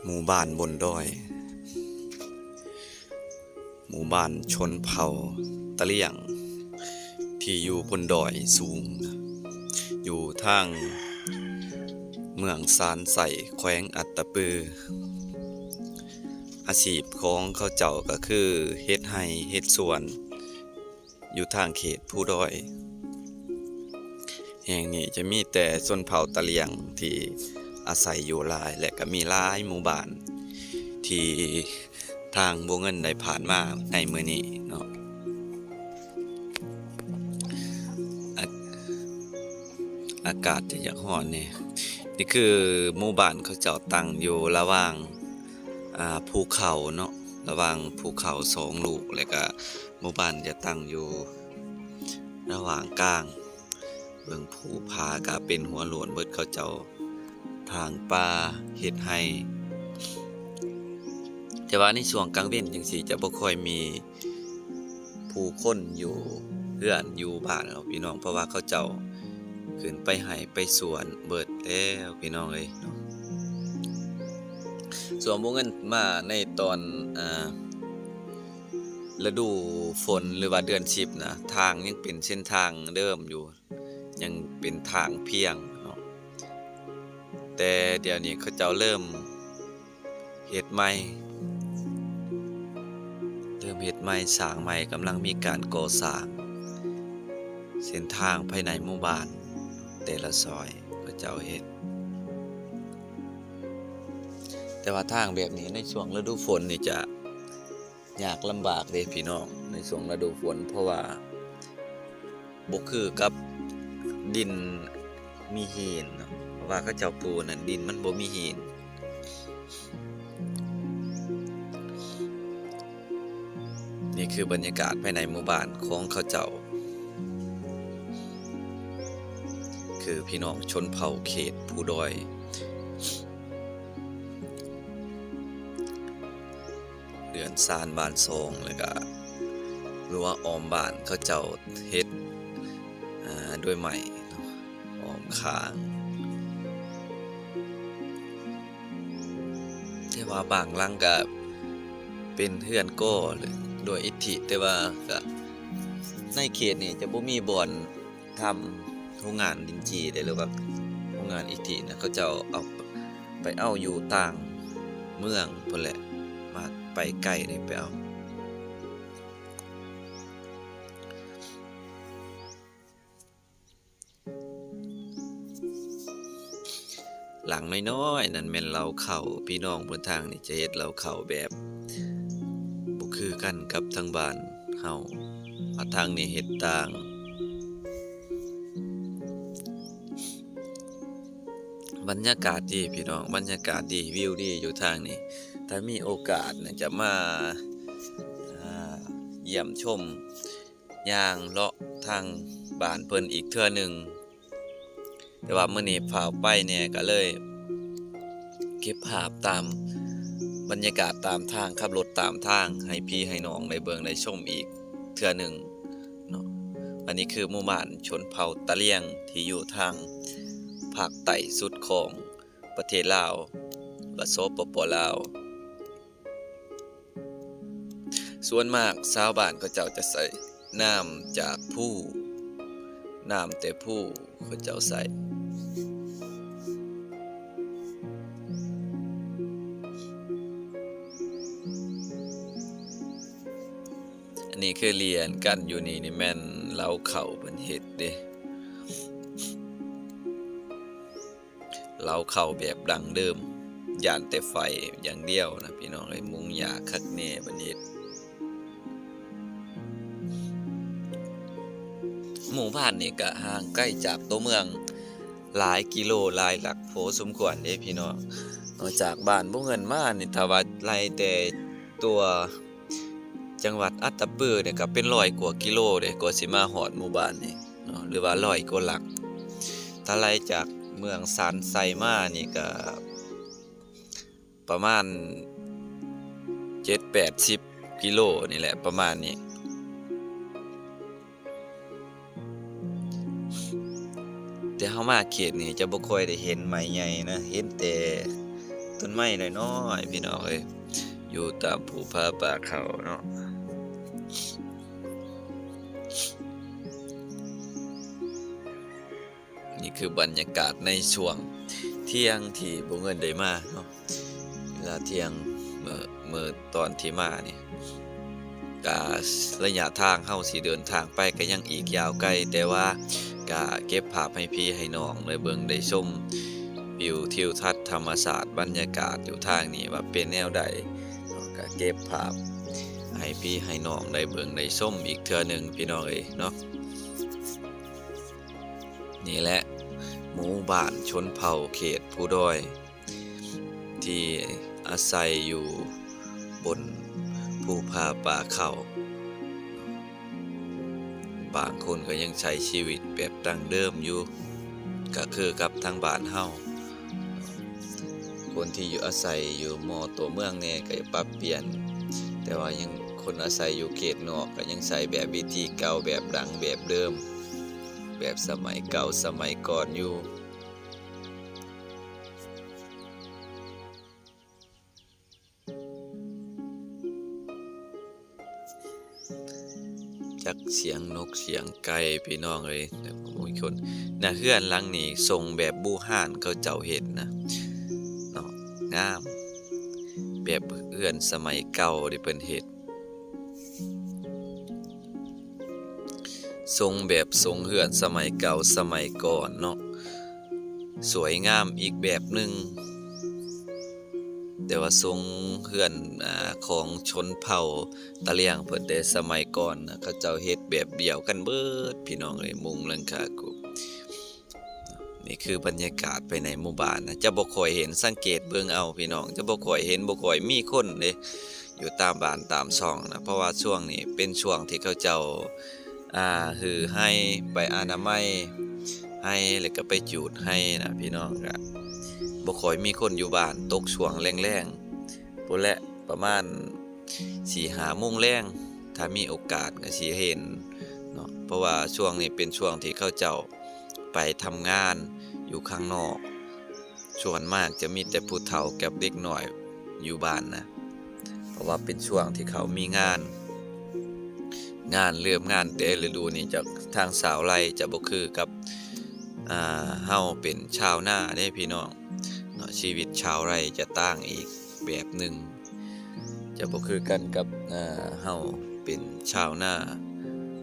ໝູ່ບ້ານບົນດອຍ, ໝູ່ບ້ານຊົນເຜົ່າຕະຫຼຽງ ທີ່ຢູ່ບົນດອຍສູງ ຢູ່ທາງເມືອງຊານໄຊ ແຂວງອັດຕະປື. ອາຊີບຂອງເຂົາເຈົ້າກໍຄືເຮັດໄຮ່ເຮັດສວນ ຢູ່ທາງເຂດພູດອຍແຫ່ງນີ້ ຈະມີແຕ່ຊົນເຜົ່າຕະຫຼຽງທີ່ອາໄສຢູ່ຫຼາຍ ແລະ ກໍມີຫຼາຍໝູ່ບ້ານທີ່ທາງບົວເງິນໄດ້ຜ່ານມາໃນມື້ນີ້ເນາະ. ອາ ອາກາດຈະຢາກຮ້ອນແດ່. ນີ້ຄືໝູ່ບ້ານເຂົາເຈົ້າຕັ້ງຢູ່ລະຫວ່າງ ອ່າ ພູເຂົາເນາະ, ລະຫວ່າງພູເຂົາສອງລູກ ແລະກະໝູ່ບ້ານຈະຕັ້ງຢູ່ລະຫວ່າງກາງ. ເບິ່ງພູຜາກະເປັນຫົວໂລ້ນເບິດ, ເຂົາເຈົ້າຖາງປ່າເຮັດໄຮ່. ແຕ່ວ່າໃນຊ່ວງກາງເວັນຈັ່ງຊີ້ ຈະບໍ່ຄ່ອຍມີ ຜູ້ຄົນຢູ່ເຮືອນຢູ່ບ້ານເນາະພີ່ນ້ອງ, ເພາະວ່າເຂົາເຈົ້າຂຶ້ນໄປໄຮ່ໄປສວນເບິດແລ້ວພີ່ນ້ອງເອີຍເນາະ. ສ່ວນບໍ່ເງິນມາໃນຕອນ ອ່າ ລະດູຝົນ ຫຼືວ່າເດືອນສິບນະ, ທາງຍັງເປັນເສັ້ນທາງເດີມຢູ່, ຍັງເປັນທາງພຽງເນາະ, ແຕ່ດຽວນີ້ເຂົາເຈົ້າເລີ່ມ ເຮັດໃໝ່, ເລີ່ມເຮັດໃໝ່, ສ້າງໃໝ່, ກຳລັງມີການກໍ່ສ້າງເສັ້ນທາງພາຍໃນໝູ່ບ້ານແຕ່ລະຊອຍ ເຂົາເຈົ້າເຮັດ. ແຕ່ວ່າທາງແບບນີ້ໃນຊ່ວງລະດູຝົນນີ້ຈະ ຍາກລຳບາກເດ້ພີ່ນ້ອງ ໃນຊ່ວງລະດູຝົນ, ເພາະວ່າບໍ່ຄືກັບດິນມີຫີນເນາະ, ເພາະວ່າເຂົາເຈົ້າປູນັ້ນດິນມັນບໍ່ມີຫີນ. ນີ້ຄືບັນຍາກາດພາຍໃນໝູ່ບ້ານຂອງເຂົາເຈົ້າ, ຄືພີ່ນ້ອງຊົນເຜົ່າເຂດພູດອຍ. ເຮືອນຊານບ້ານຊ່ອງ ແລ້ວກະຮົ້ວອ້ອມບ້ານເຂົາເຈົ້າເຮັດ ອ່າ ດ້ວຍໄມ້ເນາະ ອ້ອມຂ້າງ, ແຕ່ວ່າບາງຫຼັງກະເປັນເຮືອນກໍ່ດ້ວຍອິດທິ, ແຕ່ວ່າກະໃນເຂດນີ້ຈະບໍ່ມີບ່ອນ ທຳໂຮງງານດິນຈີ່ເດ້ ຫຼືວ່າໂຮງງານອິດທິນະ, ເຂົາເຈົ້າເອົາ ໄປເອົາຢູ່ຕ່າງເມືອງພຸ້ນແຫຼະ, ມາໄປໄກເດ້ໄປເອົາ. ຫຼັງນ້ອຍໆນັ້ນແມ່ນເລົ້າເຂົ້າ, ພີ່ນ້ອງເພິ່ນທາງນີ້ຈະເຮັດເລົ້າເຂົ້າແບບບໍ່ຄືກັນກັບທາງບ້ານເຮົາ, ອາ ທາງນີ້ເຮັດຕ່າງ. ບັນຍາກາດດີພີ່ນ້ອງ, ບັນຍາກາດດີ, ວິວດີຢູ່ທາງນີ້. ຖ້າມີໂອກາດນະ ຈະມາ ອ່າ ຢ້ຽມຊົມ ຍ່າງເລາະທາງບ້ານເພິ່ນອີກເທື່ອໜຶ່ງ, ແຕ່ວ່າມື້ນີ້ຟ້າວໄປແດ່ ກໍເລີຍເກັບພາບຕາມບັນຍາກາດຕາມທາງ, ຂັບລົດຕາມທາງໃຫ້ພີ່ໃຫ້ນ້ອງໄດ້ເບິ່ງໄດ້ຊົມອີກເທື່ອໜຶ່ງເນາະ. ອັນນີ້ຄືໝູ່ບ້ານຊົນເຜົ່າຕະຫຼຽງທີ່ຢູ່ທາງພາກໃຕ້ສຸດຂອງປະເທດລາວ ແລະ ສປປ ລາວ. ສ່ວນມາກຊາວບ້ານເຂົາເຈົ້າຈະໃຊ້ນ້ຳຈາກພູ, ນ້ຳແຕ່ພູເຂົາເຈົ້າໃຊ້. ອັນນີ້ຄືລຽນກັນຢູ່ນີ້, ນີ້ແມ່ນເລົ້າເຂົ້າເພິ່ນເຮັດເດ້. ເລົ້າເຂົ້າແບບດັ້ງເດີມ, ຢ້ານແຕ່ໄຟຢ່າງດຽວນະພີ່ນ້ອງເອີຍ, ມຸງຫຍ້າຄັກແນ່ບັດນີ້. ໝູ່ບ້ານນີ້ກະຫ່າງໄກຈາກຕົວເມືອງຫຼາຍກິໂລ ຫຼາຍຫຼັກພໍສົມຄວນເດ້ພີ່ນ້ອງ. ນອກຈາກບ້ານບໍ່ເງິນມານີ້ ຖ້າວ່າໄລ່ແຕ່ຕົວ ຈັງຫວັດອັດຕະປືນີ້ກໍເປັນຮ້ອຍກວ່າກິໂລເດ້ ກວ່າຊິມາຮອດໝູ່ບ້ານນີ້ເນາະ ຫຼືວ່າຮ້ອຍກວ່າຫຼັກ. ຖ້າໄລ່ຈາກເມືອງຊານໄຊມານີ້ກໍປະມານເຈັດແປດສິບກິໂລນີ້ແຫຼະ ປະມານນີ້. ແຕ່ເຮົາມາເຂດນີ້ຈະບໍ່ຄ່ອຍໄດ້ເຫັນໄມ້ໃຫຍ່ນະ, ເຫັນແຕ່ ຕົ້ນໄມ້ນ້ອຍໆ ພີ່ນ້ອງເອີຍ ຢູ່ຕາມພູຜາປ່າເຂົາເນາະ. ນີ້ຄືບັນຍາກາດໃນຊ່ວງທ່ຽງທີ່ບໍ່ເງິນໄດ້ມາເນາະ ເວລາທ່ຽງ ເມື່ອ ເມື່ອຕອນທີ່ມານີ້ ກະໄລຍະທາງເຮົາຊິເດີນທາງໄປກະຍັງອີກຍາວໄກ, ແຕ່ວ່າກະເກັບພາບໃຫ້ພີ່ໃຫ້ນ້ອງໄດ້ເບິ່ງໄດ້ຊົມ ວິວທິວທັດທຳມະຊາດ ບັນຍາກາດຢູ່ທາງນີ້ວ່າເປັນແນວໃດ, ເຮົາກະເກັບພາບໃຫ້ພີ່ໃຫ້ນ້ອງໄດ້ເບິ່ງໄດ້ຊົມອີກເທື່ອໜຶ່ງ ພີ່ນ້ອງເອີຍເນາະ. ນີ້ແຫຼະ ໝູ່ບ້ານຊົນເຜົ່າເຂດພູດອຍ ທີ່ອາໄສຢູ່ບົນພູຜາປ່າເຂົາ. ບາງຄົນກໍຍັງໃຊ້ຊີວິດແບບດັ້ງເດີມຢູ່ ກໍຄືກັບທາງບ້ານເຮົາ. ຄົນທີ່ຢູ່ອາໄສຢູ່ມໍ່ຕົວເມືອງແດ່ກໍປັບປ່ຽນ, ແຕ່ວ່າຍັງ ຄົນອາໄສຢູ່ເຂດນອກກໍຍັງໃຊ້ແບບວິທີເກົ່າ, ແບບດັ້ງເດີມ, ແບບສະໄໝເກົ່າສະໄໝກ່ອນຢູ່. ຈັກສຽງນົກສຽງໄກ່ ພີ່ນ້ອງເອີຍ, ໂອ້ຍ ຄົນ ນະ ເຮືອນຫຼັງນີ້ຊົງແບບບູຮານເຂົາເຈົ້າເຮັດນະເນາະ, ງາມ ແບບເຮືອນສະໄໝເກົ່າທີ່ເພິ່ນເຮັດ. ຊົງແບບຊົງເຮືອນສະໄໝເກົ່າສະໄໝກ່ອນເນາະ, ສວຍງາມອີກແບບໜຶ່ງ. ແຕ່ວ່າຊົງເຮືອນ ອາ ຂອງຊົນເຜົ່າຕະຫຼຽງເພິ່ນແຕ່ສະໄໝກ່ອນນະ ເຂົາເຈົ້າເຮັດແບບດຽວກັນເບິດ ພີ່ນ້ອງເອີຍ, ມຸງຫຼັງຄາກຸບ. ນີ້ຄືບັນຍາກາດພາຍໃນໝູ່ບ້ານນະ, ຈະບໍ່ຄ່ອຍເຫັນ, ສັງເກດເບິ່ງເອົາ ພີ່ນ້ອງ, ຈະບໍ່ຄ່ອຍເຫັນ, ບໍ່ຄ່ອຍມີຄົນເດ້ ຢູ່ຕາມບ້ານຕາມຊ່ອງນະ, ເພາະວ່າຊ່ວງນີ້ເປັນຊ່ວງທີ່ເຂົາເຈົ້າ ອ່າ ຮື້ໄຮ່ ໄປອະນາໄມໄຮ່ ແລ້ວກໍໄປຈູດໄຮ່ນະ ພີ່ນ້ອງ, ກະບໍ່ຄ່ອຍມີຄົນຢູ່ບ້ານ. ຕົກຊ່ວງແລງໆ ພຸ້ນແຫຼະ ປະມານສີ່ຫ້າໂມງແລງ, ຖ້າມີໂອກາດກໍຊິເຫັນເນາະ, ເພາະວ່າຊ່ວງນີ້ເປັນຊ່ວງທີ່ເຂົາເຈົ້າໄປທຳງານຢູ່ຂ້າງນອກ. ສ່ວນມາກຈະມີແຕ່ຜູ້ເຖົ້າກັບເດັກນ້ອຍຢູ່ບ້ານນະ, ເພາະວ່າເປັນຊ່ວງທີ່ເຂົາມີງານ, ງານເລີ່ມງານແຕ່ລະດູນີ້ ຈາກທາງຊາວໄຮ່ຈະບໍ່ຄືກັບ ອ່າ ເຮົາເປັນຊາວນາເດ້ ພີ່ນ້ອງເນາະ, ຊີວິດຊາວໄຮ່ຈະຕ່າງອີກແບບໜຶ່ງ. ຈະບໍ່ຄືກັນກັບ ເອີ ເຮົາເປັນຊາວນາ,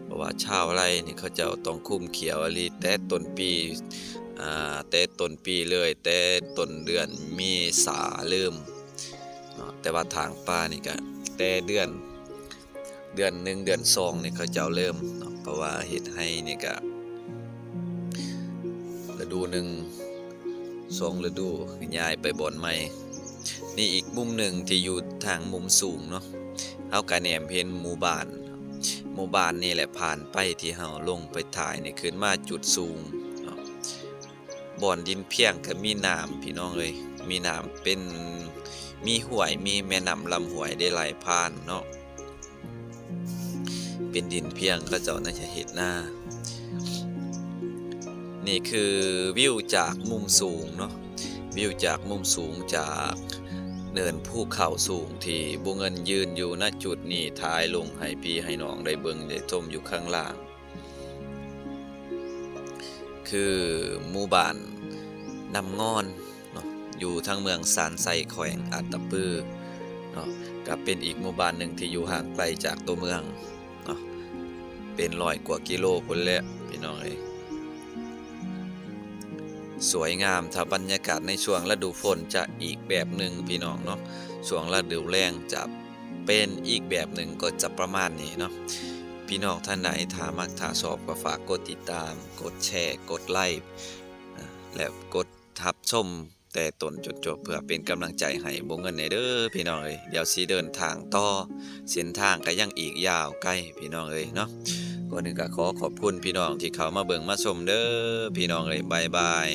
ເພາະວ່າຊາວໄຮ່ນີ້ເຂົາເຈົ້າຕ້ອງຄຸມຂຽວອີ່ຫຼີ ແຕ່ຕົ້ນປີ ອ່າ ແຕ່ຕົ້ນປີເລີຍ, ແຕ່ຕົ້ນເດືອນເມສາເລີ່ມເນາະ, ແຕ່ວ່າຖາງປ່ານີ້ກະແຕ່ເດືອນ ເດືອນໜຶ່ງເດືອນສອງນີ້ເຂົາເຈົ້າເລີ່ມເນາະ, ເພາະວ່າເຮັດໄຮ່ນີ້ກະ ລະດູໜຶ່ງສອງລະດູ ຍ້າຍໄປບ່ອນໃໝ່. ນີ້ອີກມຸມໜຶ່ງທີ່ຢູ່ທາງມຸມສູງເນາະ, ເຮົາກະແນມເຫັນໝູ່ບ້ານ, ໝູ່ບ້ານນີ້ແຫຼະ ຜ່ານໄປທີ່ເຮົາລົງໄປຖ່າຍນີ້ ຂຶ້ນມາຈຸດສູງເນາະ. ບ່ອນດິນພຽງກະມີນ້ຳ ພີ່ນ້ອງເອີຍ, ມີນ້ຳເປັນ ມີຫ້ວຍ ມີແມ່ນ້ຳລຳຫ້ວຍໄດ້ໄຫຼຜ່ານເນາະ. ເປັນດິນພຽງ ເຂົາເຈົ້າໜ້າຈະເຮັດນາ. ນີ້ຄືວິວຈາກມຸມສູງເນາະ, ວິວຈາກມຸມສູງຈາກເນີນພູເຂົາສູງທີ່ບຸເງິນຢືນຢູ່ ນະ ຈຸດນີ້ ຖ່າຍລົງໃຫ້ພີ່ໃຫ້ນ້ອງໄດ້ເບິ່ງໄດ້ຊົມຢູ່ຂ້າງລ່າງ. ຄືໝູ່ບ້ານນ້ຳງອນເນາະ, ຢູ່ທາງເມືອງຊານໄຊ ແຂວງອັດຕະປືເນາະ, ກໍເປັນອີກໝູ່ບ້ານໜຶ່ງທີ່ຢູ່ຫ່າງໄກຈາກຕົວເມືອງເນາະ, ເປັນຮ້ອຍກວ່າກິໂລພຸ້ນແຫຼະ ພີ່ນ້ອງເອີຍ. ສວຍງາມ, ຖ້າບັນຍາກາດໃນຊ່ວງລະດູຝົນຈະອີກແບບໜຶ່ງ ພີ່ນ້ອງເນາະ, ຊ່ວງລະດູແລ້ງຈະ ເປັນອີກແບບໜຶ່ງກໍຈະປະມານນີ້ເນາະ. ພີ່ນ້ອງທ່ານໃດຖ້າມັກຖ້າຊອບກໍຝາກກົດຕິດຕາມ, ກົດແຊ, ກົດໄລ ແລະ ກົດຮັບຊົມແຕ່ຕົ້ນຈົນຈົບ ເພື່ອເປັນກຳລັງໃຈໃຫ້ບໍ່ເງິນແດ່ເດີພີ່ນ້ອງເອີຍ. ດຽວຊິເດີນທາງຕໍ່, ເສັ້ນທາງກໍຍັງອີກຍາວໄກພີ່ນ້ອງເອີຍເນາະ. ກ່ອນອື່ນກໍຂໍຂອບຄຸນພີ່ນ້ອງທີ່ເຂົ້າມາເບິ່ງມາຊົມເດີພີ່ນ້ອງເອີຍ. ບາຍບາຍ.